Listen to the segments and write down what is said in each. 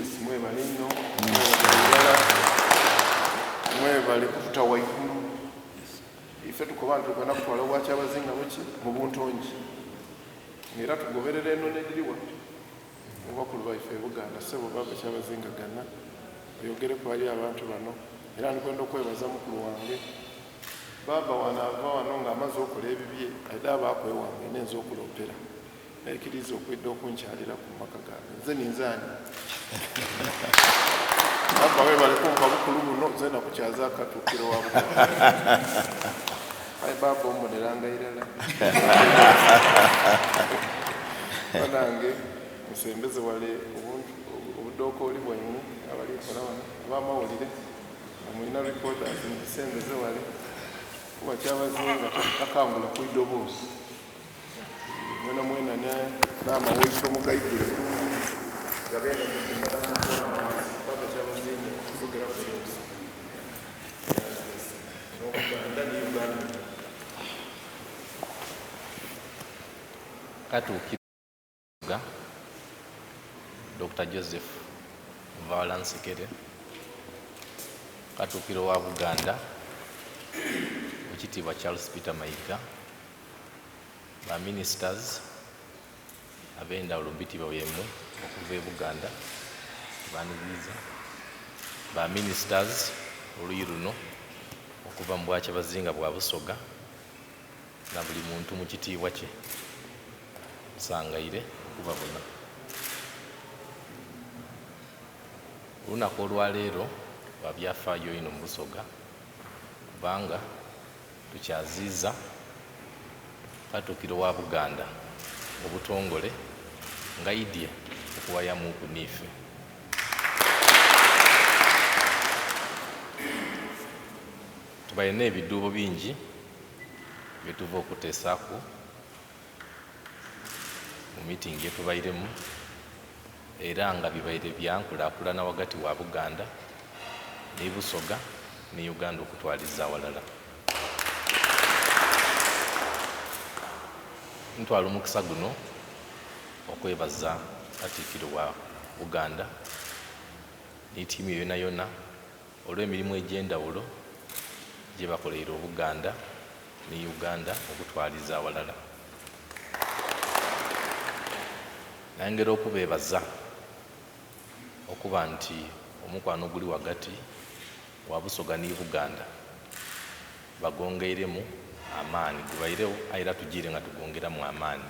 Yes, mwebale inho, mwebale irala, mwebale kututa waigulu. Ife tukoba nti tukwenda kutwala Obwakyabazinga muki? Mu buntongi. Nga era tugoberera enono edhiriwa mu bakulu baife e Buganda. Ssebo Baba Kyabazinga Gana oyogereku ali abantu bano. Era ndikwenda okwebaza mukulu wange Baba wanaava wano nga amaze okola ebibye aidha abaaku ewange nenze okuloopera. Naikiriiza okwidha okunkyaliraku mu maka gange. Nze ninze ani? Baba webale kumpa bukulu buno zeena kukyaza Katuukiro wa Buganda. Aye Baba omboneranga irala. Banange musembeze wale obudookooli bwaimwe abali kola wano, ab'amawulire nga mulina recorders mubisembeze wale kuba Kyabazinga takangula ku idoboozi. Mwena mwena n'amawaito mugaigule bulungi gabe nga Baba Kyabazinga yogeraku ky'ozi n'Obuganda ni Uganda. Katuukiro Dokita Joseph Muvawala Nsekere, Katuukiro wa Buganda, Owekitiibwa Charles Peter Mayiga, Ba ministers ab'endhawulo mu bitiibwa byaimwe okuva e Buganda tubaniriiza, ba ministers oluyi luno okuva mu Bwakyabazinga bwa Busoga na buli muntu mu kitiibwa kye nsangaire okubabona. Olunaku olwaleero lwa byafaayo inho mu Busoga kubanga Tukyaziiza Katuukiro wa Buganda mu butongole ng'aidhye okuwayamuuku niife. Tubaire n'ebidhuubo bingi bye tuva okuteesaaku mu miitingi ye tubairemu era nga bibaire bya nkulaakulana ghagati wa Buganda ni Busoga ni Uganda okutwaliza aghalala. Ntwala omukisa guno okwebaza Katikkiro wa Buganda ni tiimu ye yonayona olw'emirimu egy'endhawulo gyebakoleire Obuganda ni Uganda okutwaliza aghalala. Nayongera okubeebaza okuba nti omukwano oguli ghagati wa Busoga ni Buganda bagongeiremu amaani. Gubairegho aye era tujiire nga tugongeramu amaani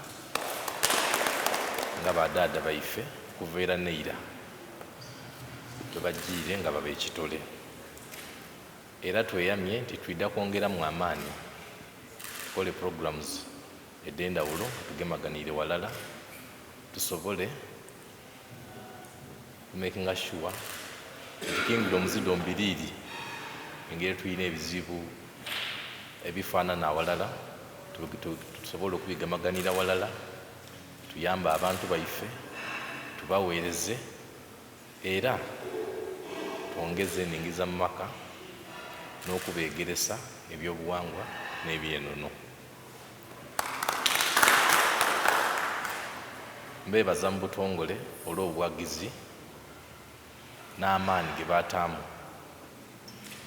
nga ba dhaadha baife okuva eira n'eira bwebajiire nga baba ekitole. Era tweyamye nti twidha kwongeramu amaani tukole programs edh'endhawulo nga tugemaganiire ghalala tusobole okumakinga sure nti kingdoms dhombiriri engeri tulina ebizibu ebifanana awalala tusobole okubigemaganira ghalala tuyambe abantu baife tubawereze era twongeze eningiza mu maka n'okubegeresa ebyobuwangwa n'ebyenono. Mbeebaza mu butongole olw'obuwagizi n'amaani ge baataamu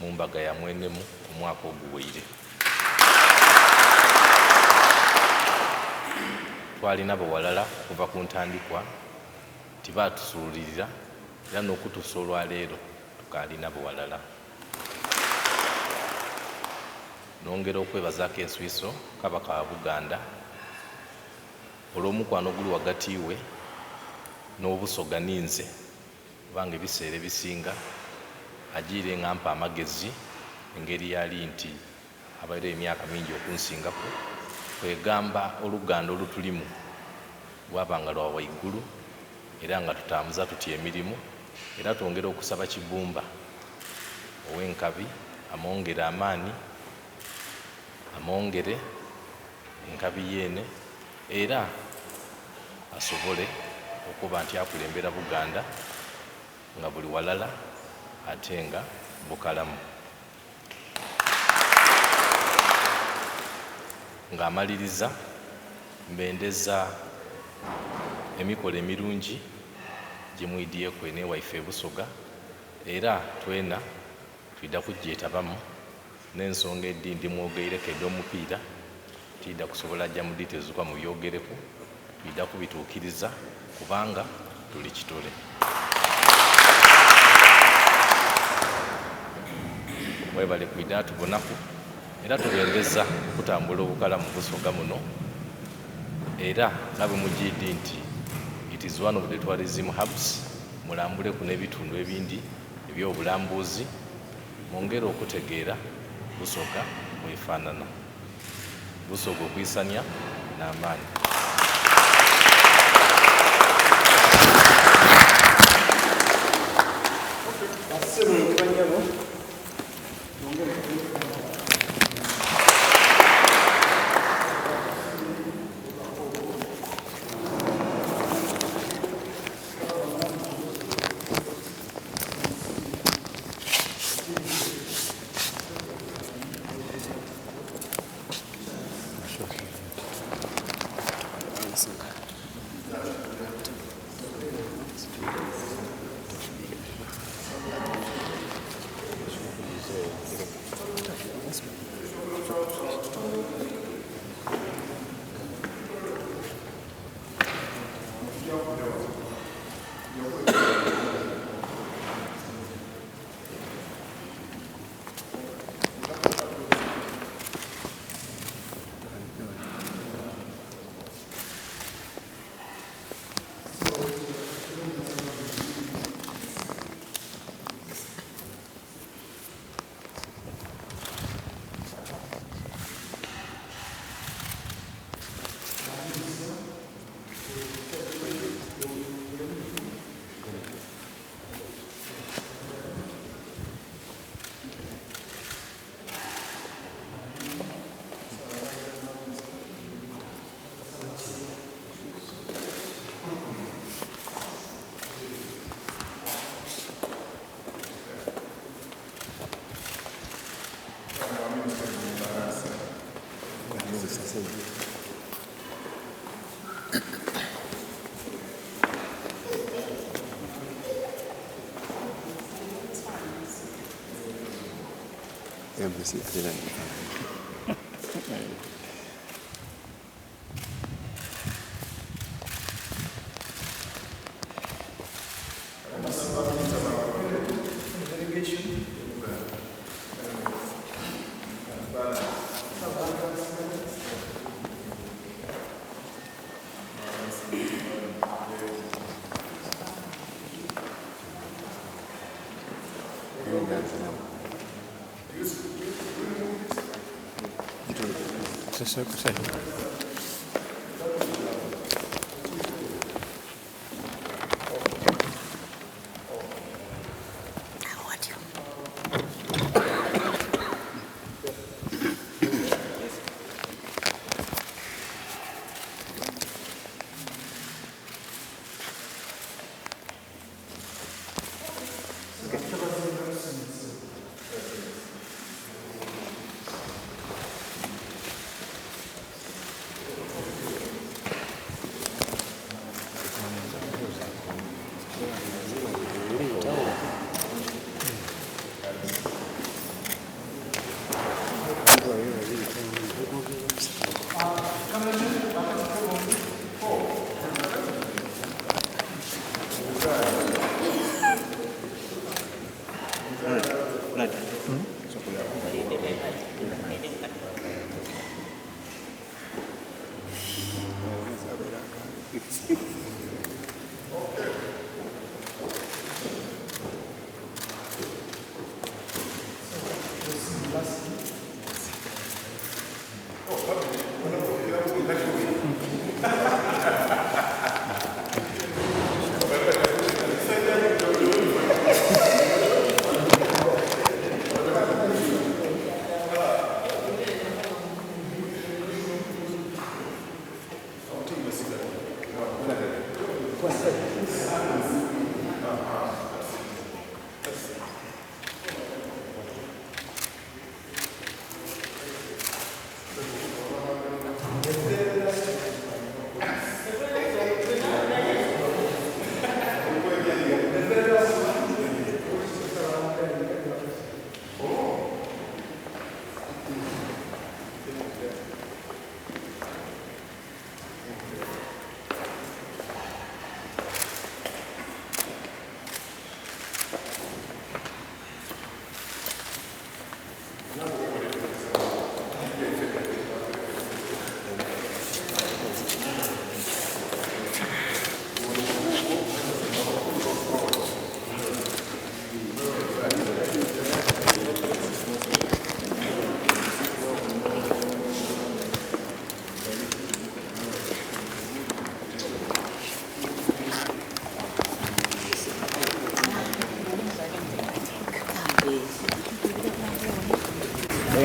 mu mbaga ya Mwenemu omwaka oguwaire. Twali nabo ghalala okuva ku ntandikwa, tibaatusuulirira era n'okutuusa olwaleero tukaali nabo ghalala. Nongera okwebaza ak'enswiso Kabaka wa Buganda olw'omukwano oguli ghagati we n'Obusoga ni nze kubanga ebiseera ebisinga ajiire nga ampa amagezi engeri yaali nti abairegho emyaka mingi okunsingaku, kwegamba oluganda olutulimu lwaba nga lwa waigulu era nga tutambuza tutya emirimu era twongera okusaba Kibumba ow'enkabi amwongere amaani, amwongere enkabi yeene era asobole okuba nti akulembera Buganda nga buli walala ate nga bukalamu. Nga amaliriza, mbendeza emikolo emirungi. gyemwidyeku eno ewaife e Busoga era twena twidha kugyetabamu n'ensonga edhindi mwogeireku edh'omupiira tiidha kusobola gya mu details kuba mubyogereku twidha kubituukiriza kubanga tuli kitole. Mwebale kwidha tubonaku era tubendeza okutambula obukalamu Busoga muno era nga bwe mugiidi nti it is one of the tourism hubs mulambuleku n'ebitundu ebindi eby'obulambuzi mwongere okutegeera Busoga bwefanana. Busoga okwisania n'amaani. Bassebo ne bannyabo, twongere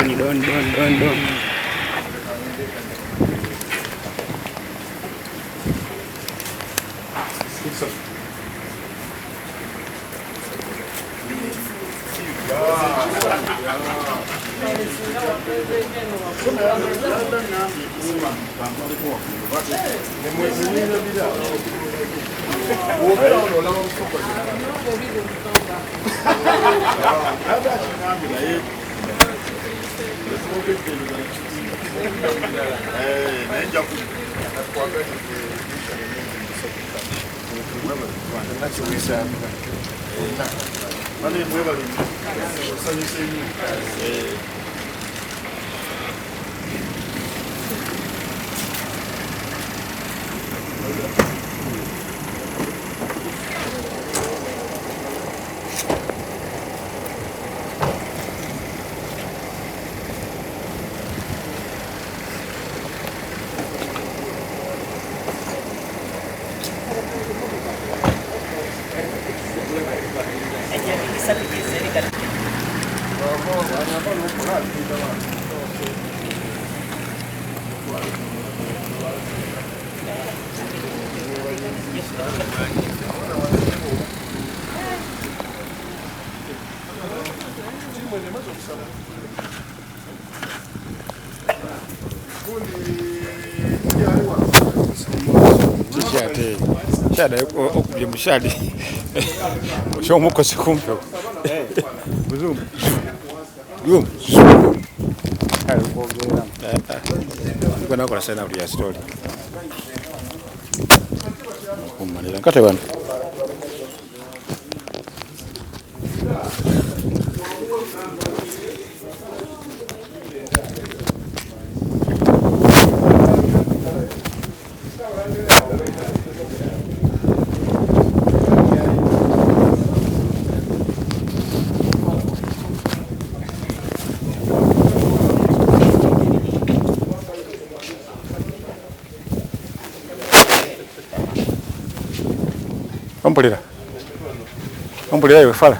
Don don don don don. Kiki ate kyada okubye mushadi oshomukoze kumpewo muzungu zoom nakola sign out ya story kumalira nkate bano ompulira ompulira iwe fala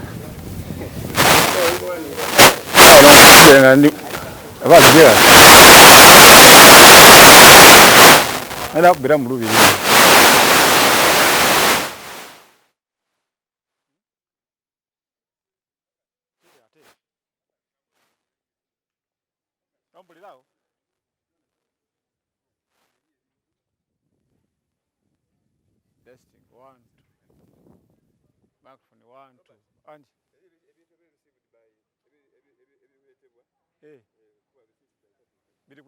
enda kubira mulubiri. Testing one two, microphone one two, and eh.